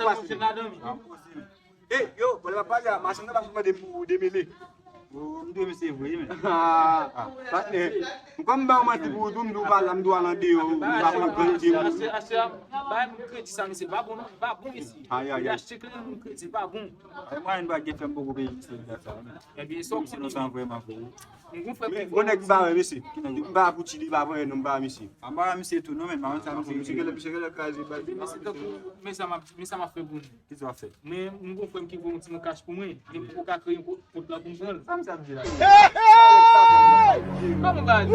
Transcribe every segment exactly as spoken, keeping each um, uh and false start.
sèl machin ladan, wi. E, yo, bon, lè m ap pale a, machann nan pa sou mande pou demele. Ou, m dwe mesye vre, men. Ah, patnè. M kòm m ba w manti pou ou tou, m di w pa la, m di w al andeyò, m pa konn grandi moun. Achte, achte, achte, bay moun kredi sa, mesye, pa bon, non, pa bon, mesye. Ay, ay, ay. Achte kleren moun kredi, pa bon. Ay, mwayen pa gen fè m poko peye misye dat sa, men. Ebyen, sa w di, mesye. Vrèman vre. M gon frè ki gon nèg m pa wè, mesye. M pa Gucci, li pa voye non, m pa wè misye. A, m pa wè misye tou, non, men, pa wè sa, misye. Misye genlè, misye genlè kraze bal. Mesye, tankou, men sa m ap, men sa m ap fè pou nou. Ki sa w ap fè? Men, m gon frè m ki voye yon ti moun kach pou mwen. Li poko ka kreye kont, kont lan pou m pran l. Sa misye ap di la? Kòman bagay sa?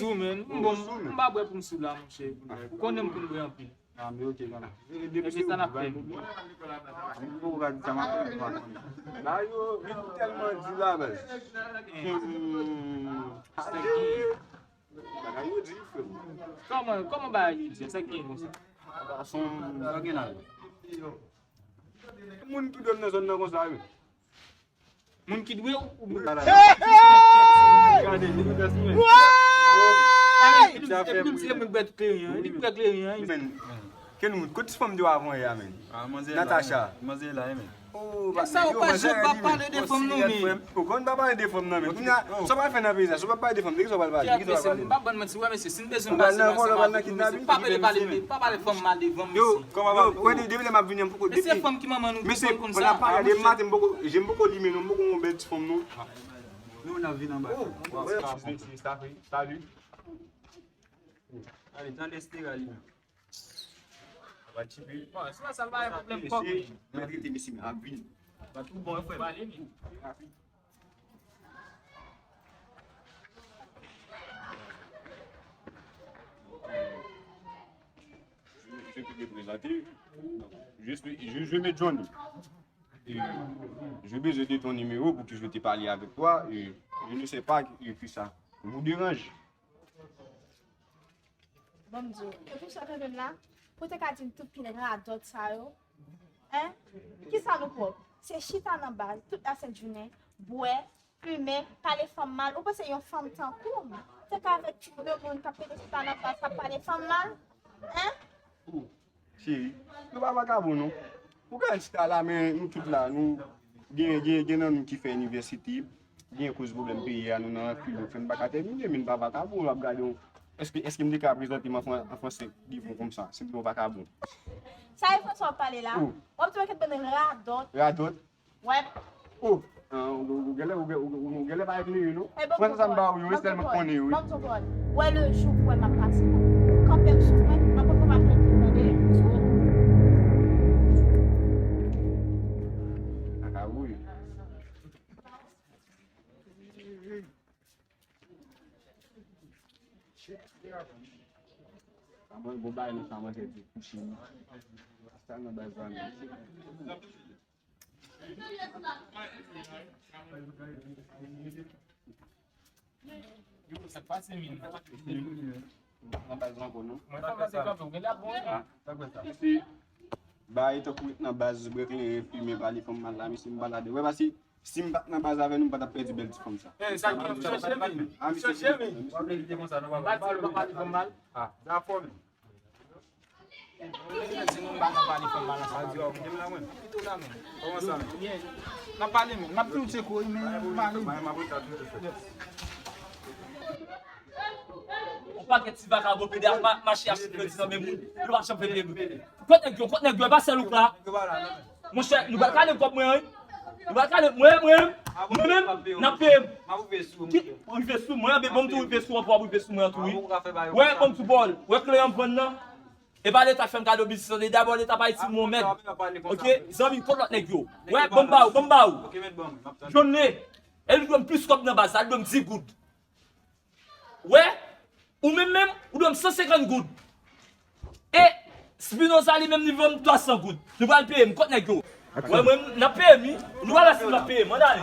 Sou, men. M bon, m pa bwè pou m sou la, monchè. Ou konnen m konn bwè anpil. Ah, men ok, non. Depi se sa n ap fè. M poko ka di sa, m ap fè, m pa konnen. Ba yo, yo tèlman di la, baz. Hmm. Bagay yo di, frè m. Kòman, kòman bagay yo di? Sa k gen konsa? Gason, sa gen la. Moun ki dwe m nan zòn nan konsa, wi. Moun ki dwe ou, ou gade, li mete sou men. Epi m se mwen k bwè kleren an, li bwè kleren an. Men, Kenwood, kote ti fanm de avan yè a, men? Natacha. Manzè la, men. Oh, sa yo pa janm pa pale de fanm, non, men. Ou konn pa pale de fanm, non, men. Kounye a, sa w pral fè nan peyi sa? Si w pa pale de fanm, de ki sa w pral pale? De ki sa w pral pale? M pa ban manti, wè, mesye, si n bezwen pase nan sa, pa pale, pale, pa pale fanm mal devan m, mesye. Yo, depi lè m ap vini an, m poko, mesye, depi fanm ki manman nou, mesye, konn sa. Pandan pale de maten, m poko, je m poko limen non, m poko yon bèl ti fanm non. Nou, n ap vin anba. Oh, excuse me, excuse me, salut. Salut. Ale, tande Stera li menm. Aba tipi. Bon, se pa sa, pa gen pwoblèm kòb, wi. Maltrete mesye, men ap vin. Ba tou bon, frè. Pale, men. Je, je peux me présenter. Je suis, je, je me Johnny. Et j'ai besoin de ton numéro pour que je te parle avec toi. Et je ne sais pas que, que ça vous dérange. Ban m di w, e pou sa w tande m la, pou w te ka di m tout pil radòt sa yo, en? Kisa nou pwòp? Se chita nan baz tout lasent jounen, bwè, fimen, pale fanm mal. Ou panse yon fanm tankou m te ka avèk tip de moun k ap pete chita nan baz, k ap pale fanm mal? En? Ou, cheri, nou pa vakabon non. Ou ka chita la, men nou tout la, nou gen, gen, gen nan nou ki fè inivèsite, gen koz pwoblèm peyi a, nou nan filo, fè n pa ka tèmine, men n pa vakabon, w ap gade yon, èske, èske m te ka prezante m an fran-, an franse devan w konsa, si m te yon vakabon? Sa e franse w ap pale la? Ou. W ap di mwen kèk bann radòt. Radòt? Wè. Oh, ah, ou, ou, ou genlè, ou, ou, ou, ou genlè pa eklere, non. Franse sa m ba ou yo, e sèl mwen k konnen yo, wi. Ban m ti pawòl. Wè le jou pou wè m ap pase la. Kanpe m sou mwen, m ap pran m ap plante, tande? Kaka, wi. Sa mwen bon bagay nan sa manje di kouchi. Sa nan baz la, men. Sa k pase, men? Nan baz la ankò, non? Mwen pa pase kanpe, ou gen la bon. Ah. Isi, bay tankou ret nan baz, bwè kleren, fimen, pale fanm mal la, mesye, m pa ladan. Wè, pase, si m pa t nan baz avè nou, m pa t ap pèdi bèl ti fanm sa. Eh, sa k gen, chèche, men. Ah, mesye, chèche, men. W ap evite konsa, non, pa pale, pa pale fanm mal. Ah, dakò, men. Di nou m pa nan pale fanm mal ansanm avè w. Kite w la menm. Kòman sa menm? N ap pale menm. N ap tou tcheke w, men pale. Yon pakèt ti vakabon pede ap ma-, mache achte kredi nan men moun. Yo pa janm vle peye moun. Kot nèg yo, kot nèg yo, e pa sèl ou k la. Monchè, nou pral kale kòb mwen, wi. Nou pral kale, mwen, mwen, mwen menm, n ap peye m. Ki rive sou mwen, men bon, m tou rive sou ou, w ap rive sou mwen tou, wi. Wè, bon, m tou bòl. Wè, kleren m vann nan. E pa Leta k fè m kado biznis lan, e dabò Leta pa itil mwen, mèd. Ok, zanmi, kot lòt nèg yo? Wè, ban m ba ou, ban m ba ou. John Lé, e li dwe m plis kòb nan baz la, li dwe m dis goud. Wè, ou menm menm, ou dwe m san senkant goud. E Spinoza li menm li vann twa san goud. Nou pral peye m, kot nèg yo? Wè mwen, n ap peye m, wi. Nou pral wè si n ap peye m, ann ale.